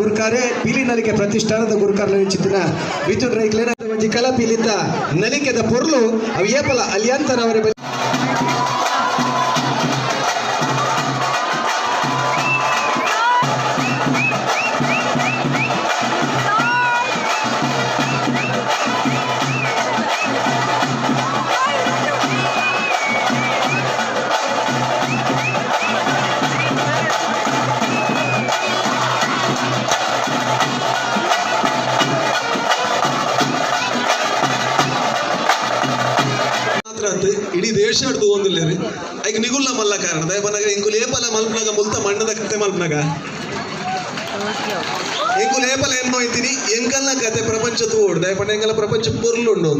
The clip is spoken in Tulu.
ಗುರುಕಾರೆ, ಪಿಲಿ ನಲಿಕೆ ಪ್ರತಿಷ್ಠಾನದ ಗುರುಕಾರ್ಲ ಚಿತ್ತಿನ ವಿದ್ಯುತ್ ರೈಕ್ಲೇನ ಒಂಜಿ ಕಲ ಪಿಲಿತ ನಲಿಕೆದ ಪೊರ್ಲು ಅವು ಏಪಲ ಅಲಿಯಂತರ ಅವರ. ಮಾತ್ರ ಅತ್, ಇಡೀ ದೇಶ ತೂವೊಂದುಲ್ಲೆರ್. ಐಕ್ ನಿಗುಲ್ಲ ಮಲ್ಲ ಕಾರಣ. ದಾಯೆ ಎಂಕುಲು ಏಪಲ ಮಲ್ಪುನಗ ಮುಲ್ತ ಮಣ್ಣದ ಕತೆ ಮಲ್ಪುನಗ, ಎಂಕುಲು ಏಪಲ ಎನ್ನೋಯ್ತೀನಿ, ಎಂಕಲ್ನ ಕತೆ ಪ್ರಪಂಚ ತೂವೊಡು. ದಾಯೆ ಪಂಡ ಎಂಕಲ್ನ ಪ್ರಪಂಚ ಪೊರ್ಲುಂಡು.